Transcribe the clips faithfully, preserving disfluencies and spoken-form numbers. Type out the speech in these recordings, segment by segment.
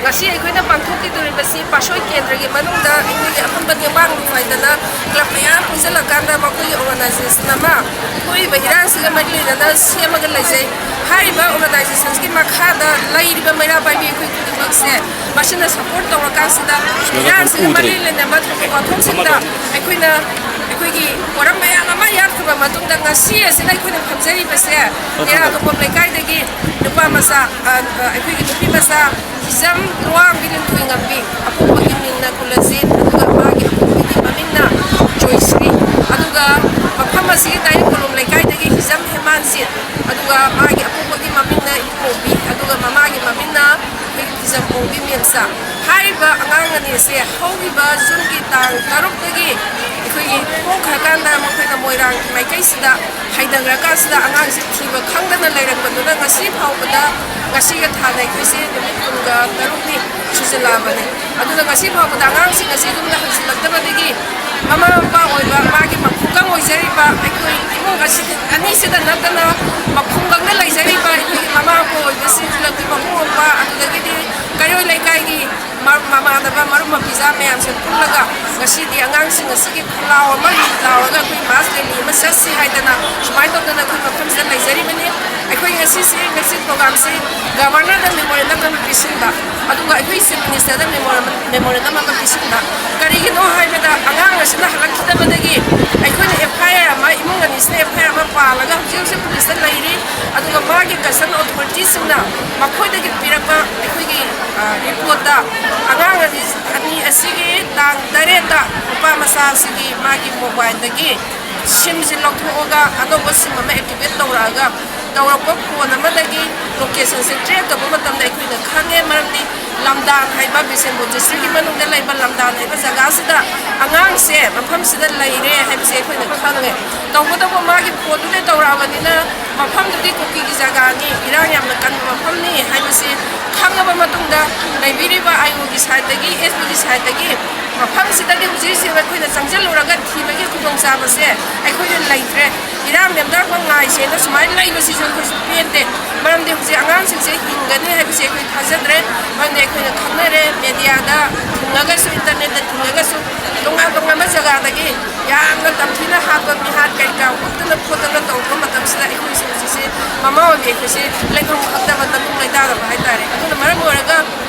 ꯉꯁꯤ ꯑꯩꯈꯣꯏꯅ ꯄꯥꯡꯊꯣꯛꯈꯤꯗꯣꯔꯤꯕꯁꯤ ꯄꯥꯠꯁꯣꯏ ꯀꯦꯟꯗ꯭ꯔꯒꯤ ꯃꯅꯨꯡꯗ ꯑꯩꯈꯣꯏꯒꯤ ꯑꯐꯝꯕ ꯇꯦꯡꯕꯥꯡ ꯅꯨꯡꯉꯥꯏꯗꯅ ꯀ꯭ꯂꯕ ꯃꯌꯥꯝ ꯄꯨꯟꯁꯤꯜꯂꯀꯥꯟꯗ ꯃꯈꯣꯏꯒꯤ ꯑꯣꯔꯒꯅꯥꯏꯖꯦꯁꯟ ꯑꯃ ꯊꯣꯛꯏꯕ ꯏꯔꯥꯡꯁꯤꯒ ꯃꯔꯤ ꯂꯩꯅꯅ ꯁꯦꯝꯃꯒ ꯂꯩꯖꯩ꯫ ꯍꯥꯏꯔꯤꯕ ꯑꯣꯔꯒꯅꯥꯏꯖꯦꯁꯟꯁꯤꯒꯤ ꯃꯈꯥꯗ ꯂꯩꯔꯤꯕ ꯃꯩꯔꯥ ꯄꯥꯏꯕꯤ ꯑꯩꯈꯣꯏ ꯈꯨꯗꯤꯡꯃꯛꯁꯦ ꯃꯁꯤꯅ ꯁꯞꯄꯣꯔꯠ ꯇꯧꯔꯀꯥꯟꯁꯤꯗ ꯏꯔꯥꯡꯁꯤꯒ ꯃꯔꯤ ꯂꯩꯅꯕ ꯊꯧꯗꯣꯛ ꯋꯥꯊꯣꯛꯁꯤꯡꯗ ꯑꯩꯈꯣꯏꯅ ꯑꯩꯈꯣꯏꯒꯤ ꯄꯣꯔꯝ ꯃꯌꯥꯝ ꯑꯃ ꯌꯥꯠꯈ꯭ꯔꯕ ꯃꯇꯨꯡꯗ ꯉꯁꯤ ꯑꯁꯤꯗ ꯑꯩꯈꯣꯏꯅ ꯐꯝꯖꯔꯤꯕꯁꯦ ꯇꯦꯔꯥ ꯇꯣꯡꯕꯝ ꯂꯩꯀꯥꯏꯗꯒꯤ ꯅꯨꯄꯥ ꯃꯆꯥ, ꯑ, ꯑ, ꯑꯩꯈꯣꯏꯒꯤ ꯅꯨꯄꯤ ꯃꯆꯥ ꯍꯤꯖꯝ ꯂꯨꯋꯥꯡꯕꯤ ꯂꯤꯟꯊꯣꯏ ꯉꯝꯕꯤ, ꯑꯄꯣꯛꯄꯒꯤ ꯃꯤꯡꯅ ꯀꯨꯂꯖꯤꯠ, ꯑꯗꯨꯒ ꯃꯥꯒꯤ ꯑꯄꯣꯛꯄꯒꯤ ꯃꯃꯤꯡꯅ ꯖꯣꯏꯁ꯭ꯔꯤ, ꯑꯗꯨꯒ ꯃꯐꯝ ꯑꯁꯤꯒꯤ ꯇꯥꯌꯦꯜ ꯀꯣꯂꯨꯝ ꯂꯩꯀꯥꯏꯗꯒꯤ ꯍꯤꯖꯝ ꯍꯦꯃꯥꯟꯖꯤꯠ, ꯑꯗꯨꯒ ꯃꯥꯒꯤ ꯑꯄꯣꯛꯄꯒꯤ ꯃꯃꯤꯡꯅ ꯏꯄꯣꯝꯕꯤ, ꯑꯗꯨꯒ ꯃꯃꯥꯒꯤ ꯃꯃꯤꯡꯅ ꯑꯩꯈꯣꯏꯒꯤ ꯐꯤꯖꯝꯄꯣꯡꯕꯤ ꯃꯦꯝꯆꯥ꯫ ꯍꯥꯏꯔꯤꯕ ꯑꯉꯥꯡ ꯑꯅꯤ ꯑꯁꯦ ꯍꯧꯈꯤꯕ ꯖꯨꯟꯒꯤ ꯇꯥꯡ ꯇꯔꯨꯛꯇꯒꯤ ꯑꯩꯈꯣꯏꯒꯤ ꯊꯣꯛꯈ꯭ꯔꯀꯥꯟꯗ ꯃꯈꯣꯏꯅ ꯃꯣꯏꯔꯥꯡꯒꯤ ꯃꯥꯏꯀꯩꯁꯤꯗ ꯍꯥꯏꯊꯈ꯭ꯔꯀꯥꯟꯁꯤꯗ ꯑꯉꯥꯡꯁꯤ ꯊꯤꯕ ꯈꯪꯗꯅ ꯂꯩꯔꯛꯄꯗꯨꯅ ꯉꯁꯤ ꯐꯥꯎꯕꯗ, ꯉꯁꯤꯒ ꯊꯥꯅ ꯑꯩꯈꯣꯏꯁꯦ ꯅꯨꯃꯤꯠ ꯀꯨꯟꯒ ꯇꯔꯨꯛꯅꯤ ꯁꯨꯖꯤꯜꯂꯛꯑꯕꯅꯤ꯫ ꯑꯗꯨꯅ ꯉꯁꯤ ꯐꯥꯎꯕꯗ ꯑꯉꯥꯡꯁꯤꯡ ꯑꯁꯤ ꯌꯨꯝꯗ ꯍꯟꯖꯤꯜꯂꯛꯇꯕꯗꯒꯤ ꯃꯃꯥ ꯃꯄꯥ ꯑꯣꯏꯕ ꯃꯥꯒꯤ ꯃꯈꯨꯡꯒꯪ ꯑꯣꯏꯖꯔꯤꯕ ꯑꯩꯈꯣꯏ ꯏꯃꯨꯡ ꯑꯁꯤꯗ, ꯑꯅꯤꯁꯤꯗ ꯅꯠꯇꯅ ꯃꯈꯨꯡꯒꯪꯗ ꯂꯩꯖꯔꯤꯕ ꯑꯩꯈꯣꯏꯒꯤ ꯃꯃꯥ ꯃꯄꯥ ꯑꯣꯏꯕꯁꯤꯡꯁꯤꯅ ꯃꯈꯣꯡ ꯃꯄꯥ, ꯑꯗꯨꯗꯒꯤꯗꯤ ꯀꯩꯔꯣꯏ ꯂꯩꯀꯥꯏꯒꯤ ꯃ-, ꯃꯃꯥꯟꯅꯕ ꯃꯔꯨꯞ ꯃꯄꯤꯖꯥ ꯃꯌꯥꯝꯁꯦ ꯄꯨꯜꯂꯒ ꯉꯁꯤꯗꯤ ꯑꯉꯥꯡꯁꯤꯡ ꯑꯁꯤꯒꯤ ꯈꯣꯜꯂꯥꯎ ꯑꯃ ꯂꯥꯎꯔꯒ ꯑꯩꯈꯣꯏ ꯃꯥꯁ ꯔꯦꯂꯤ ꯑꯃ ꯆꯠꯁꯤ ꯍꯥꯏꯗꯅ ꯁꯨꯃꯥꯏꯅ ꯇꯧꯗꯅ ꯑꯩꯈꯣꯏ ꯃꯐꯝꯁꯤꯗ ꯂꯩꯖꯔꯤꯕꯅꯤ꯫ ꯑꯩꯈꯣꯏ ꯉꯁꯤꯁꯦ, ꯉꯁꯤ ꯄ꯭ꯔꯣꯒ꯭ꯔꯥꯝꯁꯤ ꯒꯕꯔꯅꯔꯗ ꯃꯦꯃꯣꯔꯦꯟꯗꯝ ꯑꯃ ꯄꯤꯁꯤꯟꯕ, ꯑꯗꯨꯒ ꯑꯩꯈꯣꯏ ꯆꯤꯐ ꯃꯤꯅꯤꯁꯇꯔꯗ ꯃꯦꯃꯣꯔꯦꯟꯗꯝ ꯑꯃ ꯄꯤꯁꯤꯟꯕ꯫ ꯀꯔꯤꯒꯤꯅꯣ ꯍꯥꯏꯕꯗ ꯑꯉꯥꯡ ꯑꯁꯤꯅ ꯍꯜꯂꯛꯈꯤꯗꯕꯗꯒꯤ ꯑꯩꯈꯣꯏꯅ ꯑꯦꯐ ꯑꯥꯏ ꯑꯥꯔ ꯑꯃ, ꯏꯃꯨꯡ ꯑꯅꯤꯁꯤꯅ ꯑꯦꯐ ꯑꯥꯏ ꯑꯥꯔ ꯑꯃ ꯄꯥꯜꯂꯒ ꯍꯧꯖꯤꯛ ꯍꯧꯖꯤꯛ ꯄꯨꯂꯤꯁꯇ ꯂꯩꯔꯤ꯫ ꯑꯗꯨꯒ ꯃꯥꯒꯤ ꯀꯟꯁꯔꯟ ꯑꯣꯊꯣꯔꯤꯇꯤꯁꯤꯡꯅ ꯃꯈꯣꯏꯗꯒꯤ ꯄꯤꯔꯛꯄ ꯑꯩꯈꯣꯏꯒꯤ, ꯑ, ꯔꯤꯄꯣꯔꯠꯇ ꯑꯉꯥꯡ ꯑꯅꯤ, ꯑꯅꯤ ꯑꯁꯤꯒꯤ ꯇꯥꯡ ꯇꯔꯦꯠꯇ ꯅꯨꯄꯥ ꯃꯆꯥ ꯑꯁꯤꯒꯤ ꯃꯥꯒꯤ ꯃꯣꯕꯥꯏꯜꯗꯒꯤ ꯁꯤꯝꯁꯤ ꯂꯧꯊꯣꯛꯑꯒ ꯑꯅꯧꯕ ꯁꯤꯝ ꯑꯃ ꯑꯦꯛꯇꯤꯚꯦꯠ ꯇꯧꯔꯛꯑꯒ, ꯇꯧꯔꯛꯄ ꯐꯣꯟ ꯑꯃꯗꯒꯤ ꯂꯣꯀꯦꯁꯟꯁꯦ ꯇ꯭ꯔꯦꯛ ꯇꯧꯕ ꯃꯇꯝꯗ ꯑꯩꯈꯣꯏꯅ ꯈꯪꯉꯦ꯫ ꯃꯔꯝꯗꯤ ꯂꯝꯗꯥꯟ ꯍꯥꯏꯕ, ꯕꯤꯁꯦꯝꯄꯨꯔ ꯗꯤꯁꯇ꯭ꯔꯤꯛꯀꯤ ꯃꯅꯨꯡꯗ ꯂꯩꯕ ꯂꯝꯗꯥꯟ ꯍꯥꯏꯕ ꯖꯒꯥꯁꯤꯗ ꯑꯉꯥꯡꯁꯦ ꯃꯐꯝꯁꯤꯗ ꯂꯩꯔꯦ ꯍꯥꯏꯕꯁꯦ ꯑꯩꯈꯣꯏꯅ ꯈꯪꯉꯦ꯫ ꯇꯧꯕꯇꯕꯨ ꯃꯥꯒꯤ ꯐꯣꯟꯗꯨꯗ ꯇꯧꯔꯛꯑꯕꯅꯤꯅ ꯃꯐꯝꯗꯨꯗꯤ ꯀꯨꯀꯤꯒꯤ ꯖꯒꯥꯅꯤ, ꯏꯔꯥꯡ ꯌꯥꯝꯅ ꯀꯟꯕ ꯃꯐꯝꯅꯤ ꯍꯥꯏꯕꯁꯤ ꯈꯪꯉꯕ ꯃꯇꯨꯡꯗ ꯂꯩꯕꯤꯔꯤꯕ ꯑꯥꯏ ꯑꯣꯒꯤ ꯁꯥꯏꯠꯇꯒꯤ, ꯑꯦꯁ ꯄꯤꯒꯤ ꯁꯥꯏꯠꯇꯒꯤ ꯃꯐꯝꯁꯤꯗꯗꯤ ꯍꯧꯖꯤꯛ ꯍꯧꯖꯤꯛ ꯑꯩꯈꯣꯏꯅ ꯆꯪꯁꯤꯜꯂꯨꯔꯒ ꯊꯤꯕꯒꯤ ꯈꯨꯗꯣꯡꯆꯥꯕꯁꯦ ꯑꯩꯈꯣꯏꯅ ꯂꯩꯇ꯭ꯔꯦ꯫ ꯏꯔꯥꯡ ꯅꯦꯝꯊꯔꯛꯄ ꯉꯥꯏꯁꯦꯅ ꯁꯨꯃꯥꯏꯅ ꯂꯩꯕꯁꯤꯁꯨ ꯑꯩꯈꯣꯏꯁꯨ ꯄꯦꯟꯗꯦ꯫ ꯃꯔꯝꯗꯤ ꯍꯧꯖꯤꯛ ꯑꯉꯥꯡꯁꯤꯡꯁꯦ ꯍꯤꯡꯒꯅꯤ ꯍꯥꯏꯕꯁꯦ ꯑꯩꯈꯣꯏ ꯊꯥꯖꯗ꯭ꯔꯦ꯫ ꯃꯔꯝꯗꯤ ꯑꯩꯈꯣꯏꯅ ꯈꯪꯅꯔꯦ, ꯃꯦꯗꯤꯌꯥꯗ ꯊꯤꯡꯉꯒꯁꯨ, ꯏꯟꯇꯔꯅꯦꯠꯇ ꯊꯤꯡꯉꯒꯁꯨ, ꯇꯣꯉꯥꯟ ꯇꯣꯉꯥꯟꯕ ꯖꯒꯥꯗꯒꯤ ꯌꯥꯝꯅ ꯇꯝꯊꯤꯅ ꯍꯥꯠꯄ, ꯃꯤꯍꯥꯠ ꯀꯔꯤ ꯀꯔꯥ ꯎꯠꯇꯅ ꯈꯣꯠꯇꯅ ꯇꯧꯕ ꯃꯇꯝꯁꯤꯗ ꯑꯩꯈꯣꯏꯁꯦ ꯍꯧꯖꯤꯛꯁꯦ ꯃꯃꯥ ꯑꯣꯏꯕꯤ ꯑꯩꯈꯣꯏꯁꯦ ꯂꯩꯐꯝ ꯈꯪꯗꯕ, ꯇꯥꯐꯝ ꯂꯩꯇꯥꯗꯕ ꯍꯥꯏꯇꯥꯔꯦ꯫ ꯑꯗꯨꯅ ꯃꯔꯝ ꯑꯣꯏꯔꯒ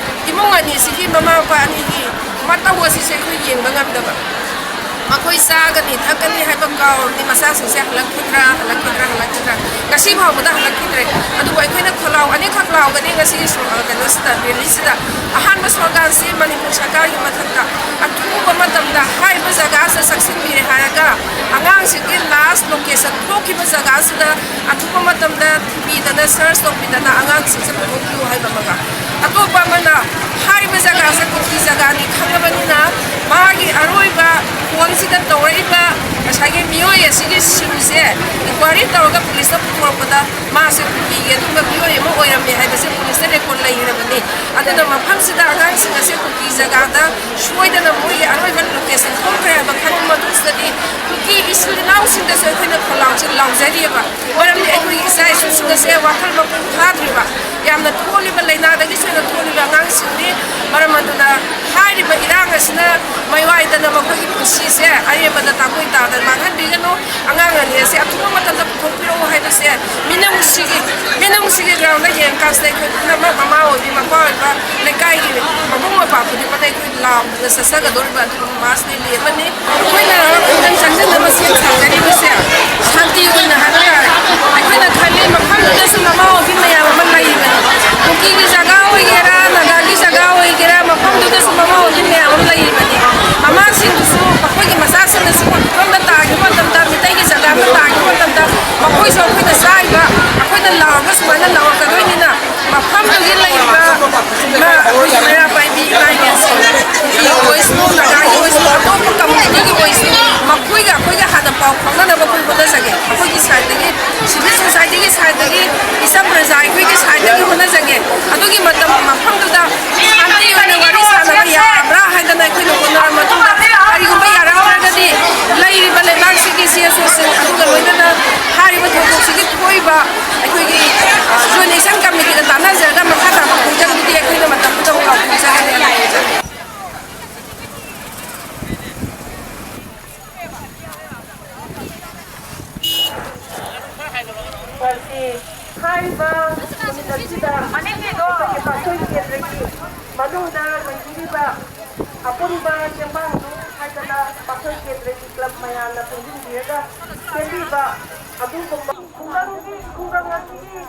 ꯏꯃꯨꯡ ꯑꯅꯤꯁꯤꯒꯤ ꯃꯃꯥ ꯃꯄꯥ ꯑꯅꯤꯒꯤ ꯃꯇꯧ ꯑꯁꯤꯁꯨ ꯑꯩꯈꯣꯏ ꯌꯦꯡꯕ ꯉꯝꯗꯕ꯫ ꯃꯈꯣꯏ ꯆꯥꯒꯅꯤ ꯊꯛꯀꯅꯤ ꯍꯥꯏꯕ ꯀꯥꯎꯔꯕꯗꯤ ꯃꯆꯥꯁꯤꯡꯁꯦ ꯍꯜꯂꯛꯈꯤꯗ꯭ꯔꯥ, ꯍꯜꯂꯛꯈꯤꯗ꯭ꯔꯥ, ꯍꯜꯂꯛꯈꯤꯗ꯭ꯔꯥ? ꯉꯁꯤ ꯐꯥꯎꯕꯗ ꯍꯜꯂꯛꯈꯤꯗ꯭ꯔꯦ꯫ ꯑꯗꯨꯕꯨ ꯑꯩꯈꯣꯏꯅ ꯈꯣꯜꯂꯥꯎ ꯑꯅꯤꯈꯛ ꯂꯥꯎꯒꯅꯤ ꯉꯁꯤꯒꯤ ꯁꯣ-, ꯀꯩꯅꯣꯁꯤꯗ, ꯔꯦꯂꯤꯁꯤꯗ꯫ ꯑꯍꯥꯟꯕ ꯁ꯭ꯂꯣꯒꯥꯟꯁꯤ ꯃꯅꯤꯄꯨꯔ ꯁꯔꯀꯥꯔꯒꯤ ꯃꯊꯛꯇ ꯑꯊꯨꯕ ꯃꯇꯝꯗ ꯍꯥꯏꯔꯤꯕ ꯖꯒꯥꯁꯤꯗ ꯆꯪꯁꯤꯟꯕꯤꯔꯦ ꯍꯥꯏꯔꯒ ꯑꯉꯥꯡꯁꯤꯡꯒꯤ ꯂꯥꯁ ꯂꯣꯀꯦꯁꯟ ꯊꯣꯛꯈꯤꯕ ꯖꯒꯥꯁꯤꯗ ꯑꯊꯨꯕ ꯃꯇꯝꯗ ꯊꯤꯕꯤꯗꯅ, ꯁꯔꯆ ꯇꯧꯕꯤꯗꯅ ꯑꯉꯥꯡꯁꯤꯡꯁꯦ ꯄꯨꯊꯣꯛꯄꯤꯌꯨ ꯍꯥꯏꯕ ꯑꯃꯒ, ꯑꯇꯣꯞꯄ ꯑꯃꯅ ꯍꯥꯏꯔꯤꯕ ꯖꯒꯥꯁꯦ ꯀꯨꯀꯤ ꯖꯒꯥꯅꯤ ꯈꯪꯉꯕꯅꯤꯅ ꯃꯥꯒꯤ ꯑꯔꯣꯏꯕ ꯐꯣꯟꯁꯤꯗ ꯇꯧꯔꯛꯏꯕ ꯉꯁꯥꯏꯒꯤ ꯃꯤꯑꯣꯏ ꯑꯁꯤꯒꯤ ꯁꯤꯝꯁꯦ ꯏꯟꯀ꯭ꯋꯥꯏꯔꯤ ꯇꯧꯔꯒ ꯄꯨꯂꯤꯁꯇ ꯄꯨꯊꯣꯔꯛꯄꯗ ꯃꯥꯁꯦ ꯀꯨꯀꯤꯒꯤ ꯑꯗꯨꯒꯨꯝꯕ ꯃꯤꯑꯣꯏ ꯑꯃ ꯑꯣꯏꯔꯝꯃꯦ ꯍꯥꯏꯕꯁꯦ ꯄꯨꯂꯤꯁꯇ ꯔꯦꯀꯣꯔꯠ ꯂꯩꯈ꯭ꯔꯕꯅꯤ꯫ ꯑꯗꯨꯅ ꯃꯐꯝꯁꯤꯗ ꯑꯉꯥꯡꯁꯤꯡ ꯑꯁꯦ ꯀꯨꯀꯤ ꯖꯒꯥꯗ ꯁꯣꯏꯗꯅ ꯃꯣꯏꯒꯤ ꯑꯔꯣꯏꯕ ꯂꯣꯀꯦꯁꯟ ꯊꯣꯛꯈ꯭ꯔꯦ ꯍꯥꯏꯕ ꯈꯪꯕ ꯃꯇꯨꯡꯁꯤꯗꯗꯤ ꯀꯨꯀꯤ ꯏꯆꯤꯜ ꯏꯅꯥꯎꯁꯤꯡꯗꯁꯨ ꯑꯩꯈꯣꯏꯅ ꯈꯣꯜꯂꯥꯎꯁꯦ ꯂꯥꯎꯖꯔꯤꯑꯕ꯫ ꯃꯔꯝꯗꯤ ꯑꯩꯈꯣꯏꯒꯤ ꯏꯆꯥ ꯏꯁꯨꯁꯤꯡ ꯑꯁꯦ ꯋꯥꯈꯜ ꯃꯄꯨꯡ ꯐꯥꯗ꯭ꯔꯤꯕ, ꯌꯥꯝꯅ ꯊꯣꯜꯂꯤꯕ, ꯂꯥꯏꯅꯥꯗꯒꯤ ꯁꯣꯏꯅ ꯊꯣꯜꯂꯤꯕ ꯑꯉꯥꯡꯁꯤꯡꯅꯤ꯫ ꯃꯔꯝ ꯑꯗꯨꯅ ꯍꯥꯏꯔꯤꯕ ꯏꯔꯥꯡ ꯑꯁꯤꯅ ꯃꯥꯏꯋꯥꯏꯗꯅ ꯃꯈꯣꯏꯒꯤ ꯄꯨꯟꯁꯤꯁꯦ ꯑꯔꯦꯝꯕꯗ ꯇꯥꯡꯀꯣꯏ ꯇꯥꯗꯅ ꯃꯥꯡꯍꯟꯕꯤꯒꯅꯨ꯫ ꯑꯉꯥꯡ ꯑꯅꯤ ꯑꯁꯦ ꯑꯊꯨꯕ ꯃꯇꯝꯗ ꯄꯨꯊꯣꯛꯄꯤꯔꯛꯎ ꯍꯥꯏꯕꯁꯦ ꯃꯤꯅꯨꯡꯁꯤꯒꯤ, ꯃꯤꯅꯨꯡꯁꯤꯒꯤ ꯒ꯭ꯔꯥꯎꯟꯗ ꯌꯦꯡꯉꯀꯥꯟꯁꯤꯗ ꯑꯩꯈꯣꯏ ꯄꯨꯝꯅꯃꯛ ꯃꯃꯥ ꯑꯣꯏꯕꯤ, ꯃꯄꯥ ꯑꯣꯏꯕ, ꯂꯩꯀꯥꯏꯒꯤ ꯃꯕꯨꯡ ꯃꯧꯄ꯭ꯋꯥ ꯈꯨꯗꯤꯡꯃꯛꯇ ꯑꯩꯈꯣꯏ ꯂꯥꯎꯗꯅ ꯆꯠꯆꯒꯗꯧꯔꯤꯕ ꯑꯗꯨꯒꯨꯝꯕ ꯃꯥꯁ ꯔꯦꯂꯤ ꯑꯃꯅꯤ꯫ ꯑꯩꯈꯣꯏꯅ ꯈꯨꯗꯝ ꯆꯪꯁꯤꯟꯅꯕ ꯁꯦꯝ ꯁꯥꯖꯔꯤꯕꯁꯦ ꯁꯥꯟꯇꯤ ꯑꯣꯏꯅ ꯍꯥꯏꯕ ꯇꯥꯔꯦ꯫ ꯑꯩꯈꯣꯏꯅ ꯈꯜꯂꯤ ꯃꯐꯝꯗꯨꯗꯁꯨ ꯃꯃꯥ ꯑꯣꯏꯕꯤ ꯃꯌꯥꯝ ꯑꯃ ꯂꯩꯔꯤꯕꯅꯤ꯫ ꯀꯨꯀꯤꯒꯤ ꯖꯒꯥ ꯑꯣꯏꯒꯦꯔꯥ, ꯅꯥꯒꯥꯒꯤ ꯖꯒꯥ ꯑꯣꯏꯒꯦꯔꯥ, ꯃꯐꯝꯗꯨꯗꯁꯨ ꯃꯃꯥ ꯑꯣꯏꯕꯤ ꯃꯌꯥꯝ ꯑꯃ ꯂꯩꯔꯤꯕꯅꯤ꯫ ꯃꯃꯥꯁꯤꯡꯗꯨꯁꯨ ꯃꯈꯣꯏꯒꯤ ꯃꯆꯥꯁꯤꯡꯅꯁꯨ ꯃꯐꯝꯗ ꯇꯥꯈꯤꯕ ꯃꯇꯝꯗ, ꯃꯤꯇꯩꯒꯤ ꯖꯒꯥꯗ ꯇꯥꯈꯤꯕ ꯃꯇꯝꯗ ꯃꯈꯣꯏꯁꯨ ꯑꯩꯈꯣꯏꯅ ꯆꯥꯔꯤꯕ, ꯑꯩꯈꯣꯏꯅ ꯂꯥꯎꯔꯒ ꯁꯨꯃꯥꯏꯅ ꯂꯥꯎꯔꯛꯀꯗꯣꯏꯅꯤꯅ ꯃꯐꯝꯗꯨꯒꯤ ꯂꯩꯔꯤꯕ ꯃ-, ꯑꯩꯈꯣꯏꯒꯤ ꯃꯩꯔꯥ ꯄꯥꯏꯕꯤ ꯏꯃꯥ ꯏꯕꯦꯟꯁꯤꯡ, ꯐꯤ ꯑꯣꯏꯁꯅꯨ, ꯅꯥꯒꯥꯒꯤ ꯑꯣꯏꯁꯅꯨ, ꯑꯇꯣꯞꯄ ꯀꯝꯃꯨꯅꯤꯇꯤꯒꯤ ꯑꯣꯏꯁꯅꯨ, ꯃꯈꯣꯏꯒ ꯑꯩꯈꯣꯏꯒ ꯍꯥꯟꯅ ꯄꯥꯎ ꯐꯥꯎꯅꯅꯕ ꯑꯩꯈꯣꯏ ꯍꯣꯠꯅꯖꯒꯦ꯫ ꯑꯩꯈꯣꯏꯒꯤ ꯁꯥꯏꯠꯇꯒꯤ, ꯁꯤꯚꯤꯜ ꯁꯣꯁꯥꯏꯇꯤꯒꯤ ꯁꯥꯏꯠꯇꯒꯤ, ꯏꯆꯝ ꯄ꯭ꯔꯖꯥ ꯑꯩꯈꯣꯏꯒꯤ ꯁꯥꯏꯠꯇꯒꯤ ꯍꯣꯠꯅꯖꯒꯦ꯫ ꯑꯗꯨꯒꯤ ꯃꯇꯝ ꯃꯐꯝꯗꯨꯗ ꯁꯥꯟꯇꯤ ꯑꯣꯏꯅ ꯋꯥꯔꯤ ꯁꯥꯟꯅꯕ ꯌꯥꯕ꯭ꯔꯥ ꯍꯥꯏꯗꯅ ꯑꯩꯈꯣꯏꯅ ꯍꯣꯠꯅꯔ ꯃꯇꯨꯡꯗ, ꯀꯔꯤꯒꯨꯝꯕ ꯌꯥꯔꯛꯇ꯭ꯔꯒꯗꯤ ꯂꯩꯔꯤꯕ ꯂꯩꯕꯥꯛꯁꯤꯒꯤ ꯁꯤ ꯑꯦꯁ ꯑꯣꯁꯤꯡ ꯑꯗꯨꯒ ꯂꯣꯏꯅꯅ ꯍꯥꯏꯔꯤꯕ ꯊꯧꯗꯣꯛꯁꯤꯒꯤ ꯊꯣꯛꯏꯕ ꯑꯩꯈꯣꯏꯒꯤ, ꯑ, ꯖꯣꯏꯟ ꯑꯦꯛꯁꯟ ꯀꯃꯤꯇꯤꯒ ꯇꯥꯟꯅꯖꯔꯒ ꯃꯈꯥ ꯇꯥꯕ ꯈꯣꯡꯖꯪꯗꯨꯗꯤ ꯑꯩꯈꯣꯏꯅ ꯃꯇꯝꯗꯨꯗ ꯑꯃꯨꯛ ꯂꯥꯎꯊꯣꯛꯆꯒꯅꯤ ꯍꯥꯏꯅ ꯍꯥꯏꯖꯒꯦ꯫ ꯍꯥꯏꯔꯤꯕ ꯅꯨꯃꯤꯠ ꯑꯁꯤꯗ ꯑꯩꯈꯣꯏꯒꯤ ꯄꯥꯛꯁꯣꯏ ꯀꯦꯟꯗ꯭ꯔꯒꯤ ꯃꯅꯨꯡꯗ ꯂꯩꯕꯤꯔꯤꯕ ꯑꯄꯨꯟꯕ ꯇꯦꯡꯕꯥꯡꯗꯨ ꯍꯥꯏꯗꯅ ꯄꯥꯛꯁꯣꯏ ꯀꯦꯟꯗ꯭ꯔꯒꯤ ꯀ꯭ꯂꯕ ꯃꯌꯥꯝꯅ ꯄꯨꯟꯁꯤꯟꯕꯤꯔꯒ ꯁꯦꯝꯕꯤꯕ ꯑꯗꯨꯒꯨꯝꯕ ꯈꯨꯡꯒꯪꯒꯤ, ꯈꯨꯡꯒꯪ ꯑꯁꯤꯒꯤ